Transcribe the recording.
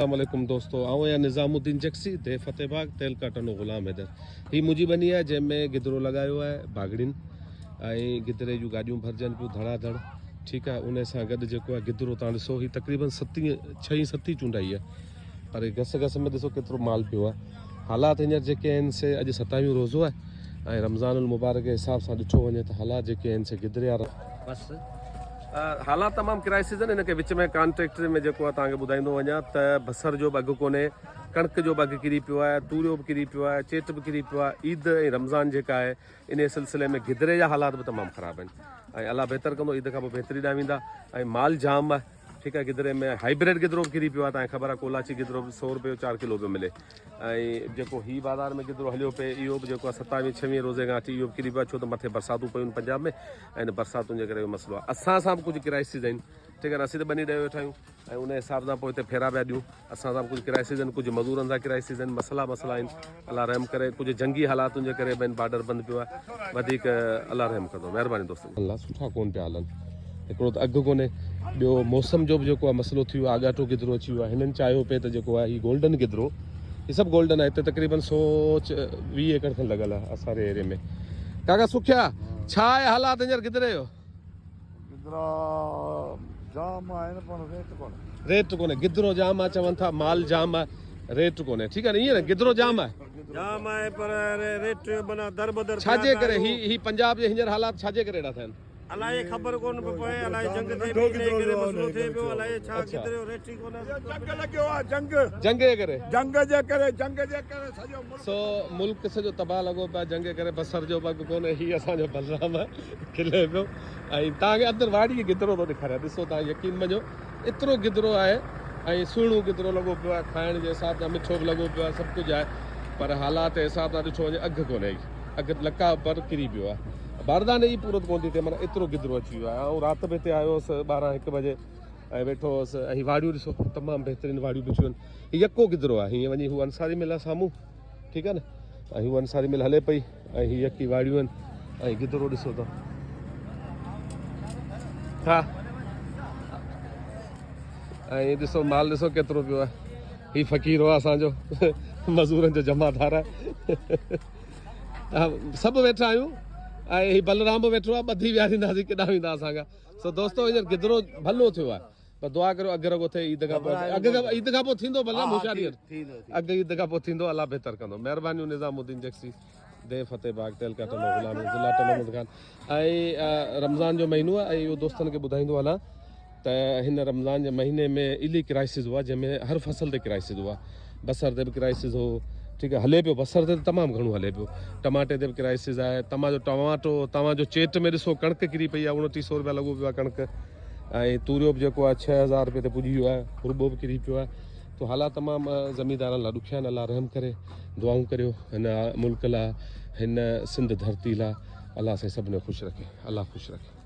السلام عليڪم دوستو آئون آهيان نظام الدين جگسي ديھ فتح باغ تعلقه ٽنڊو غلام حيدر هي منهنجي ٻني آهي جنهن ۾ گدرو لڳايو آهي باگڙين ۽ گدري جون گاڏيون ڀرجن پيون ڌڙا ڌڙ ٺيڪ آهي ان سان گڏ جيڪو آهي گدرو تان ڏسو هي تقريبن ستين ڇهين ستين چونڊائي آهي پر هي گس گس ۾ ڏسو ڪيترو مال پيو آهي حالات هينئر جيڪي آهن سي اڄ ستاويهون روزو آهي ۽ رمضان المبارڪ جي حساب سان ڏٺو وڃي ته حالات جيڪي آهن سي گدري وارا بس حالات تمام ڪرائسز آهن ان کي وچ ۾ ڪانٽريڪٽ ۾ جيڪو آهي توهان کي ٻڌائيندو وڃان ته بصر جو به اگهه ڪونهي ڪڻڪ جو به اگهه ڪري پيو آهي توريو به ڪري پيو آهي چيٽ به ڪري پيو آهي عيد ۽ رمضان جيڪا آهي انهي سلسلي ۾ گدري جا حالات به تمام خراب آهن ۽ الله بهتر ڪندو عيد کان پوء بهتري ڏانهن ويندا ۽ مال جام آهي ٺيڪ آهي گدري ۾ هائبرڊ گدرو به ڪري پيو آهي تانکي خبر آهي ڪولاچي گدرو به سو روپيه جو چار ڪلو پيو ملي ۽ جيڪو هي بازار ۾ گدرو هليو پئي اهو به جيڪو آهي ستاويهه ڇويهه روزي کان وٺي اهو به ڪري پيو آهي ڇو ته مٿي برساتون پيون پنجاب ۾ ۽ ان برساتن جي ڪري اهو مسئلو آهي اسان سان به ڪجهه ڪرائسز آهن ٺيڪ آهي نه اسين ته ٻني ڏيو ويٺا آهيون ۽ ان حساب سان پوء هتي ڦيرا پيا ڏيون اسان سان به ڪجهه ڪرائسز آهن ڪجهه مزورن سان ڪرائسز آهن مسئلا مسئلا آهن الله رحم ڪري ڪجهه جنگي حالاتن جي ڪري به بارڊر بند پيو آهي وڌيڪ الله رحم ڪندو مهرباني دوستن. الله سٺا ڪون پيا هلن هڪڙو ته اگهه ڪونهي ٻيو موسم جو به جيڪو آهي مسئلو ٿي ويو آهي آڳاٽو گدرو اچي ويو آهي هنن چاهيو پئي ته جيڪو آهي هي گولڊن گدرو هي سڀ گولڊن آهي هتي تقريبن 120 ايڪڙ کن لڳل آهي اسان جي ايري ۾ ڪاڪا سکيا ڇا آهي حالات هينئر گدري جو گدرا جام آهن پر ريٽ ڪونهي. ريٽ ڪونهي گدرو جام آهي چون ٿا مال جام آهي ريٽ ڪونهي ٺيڪ آهي نه ائين نه گدرو جام آهي. جام آهي پر ريٽ معنيٰ دربدر ڇا جي ڪري هي هي پنجاب جي هينئر حالات ڇا جي ڪري اهڙا ٿيا آهن. الائي خبر ڪونه پئي پئي الائي جنگ ٿئي پئي انهي ڪري مسئلو ٿئي پيو الائي ڇا گدري جو ريٽ ئي ڪونه. جنگ لڳيو آهي جنگ. جنگ جي ڪري. جنگ جي ڪري جنگ جي ڪري سڄو ملڪ. سو ملڪ سڄو تباهه لڳو پيو آهي جنگ جي ڪري بصر جو به اگهه ڪونهي هي اسان جو بلرام کلي پيو ۽ توهان کي اندر واڙي کي گدرو ٿو ڏيکاريان ڏسو توهان يقين مڃو ايترو گدرو آهي ۽ سهڻو گدرو لڳو پيو آهي کائڻ جي حساب سان مٺو به لڳو پيو آهي سڀ ڪجهه آهي پر حالات جي حساب سان ڏٺو وڃي اگهه ڪونهي اگهه لڪا پر ڪري پيو آهي بارداني جي پورت ڪونه ٿي ٿئي معنيٰ ايترو گدرو اچي ويو آهي آئون رات به هتي آيو هوس ٻارهن هڪ بجي ۽ ويٺو هوس ۽ واڙيون ڏسو تمام بهترين واڙيون بيٺيون آهن هي يڪو گدرو آهي هيئن وڃي هو انصاري مل آهي سامهون ٺيڪ آهي نه ۽ هو انصاري مل هلي پئي ۽ هي يڪي واڙيون آهن ۽ گدرو ڏسو ته ها ۽ ڏسو مال ڏسو ڪيترو پيو آهي هي فقير هو اسان جو مزورن جو جمعدار آهي سڀ ويٺا آهيون ۽ هي بلرام به ويٺو آهي ٻڌي ويهارينداسين ڪيڏانهن ويندا اسان کان سو دوستو هينئر گدرو ڀلو ٿيو آهي پر دعا ڪريو اگهه رڳو ٿئي عيد کان پوء اگهه عيد کان پوء ٿيندو ڀلا هوشياري اگهه عيد کان پوء ٿيندو الله بهتر ڪندو مهربانيون نظام الدين جگسي ديھ فتح باغ تعلقه ٽنڊو غلام ضلع ٽنڊو محمد خان ۽ رمضان جو مهينو آهي ۽ اهو دوستن کي ٻڌائيندو هلان ته هن رمضان جي مهيني ۾ الي ڪرائسز هئا جنهن ۾ هر فصل تي ڪرائسز هئا بصر تي به ڪرائسز هو ٺيڪ آهي هلي پيو بصر تي ته تمام گهڻو هلي پيو ٽماٽي تي به ڪرائسز آهي توهان جو ٽماٽو توهان جو چيٽ ۾ ڏسو ڪڻڪ ڪري پئي آهي اڻٽيهه سو روپيا لڳو پيو آهي ڪڻڪ ۽ توريو به جيڪو آهي 6000 روپئي تي پڄي ويو آهي ربو به ڪري پيو آهي تو حالات تمام زميندارن لاء ڏکيا آهن الله رحم ڪري دعائون ڪريو هن ملڪ لاء هن سنڌ ڌرتي لاء الله سائين سڀني خوش رکي الله خوش رکي.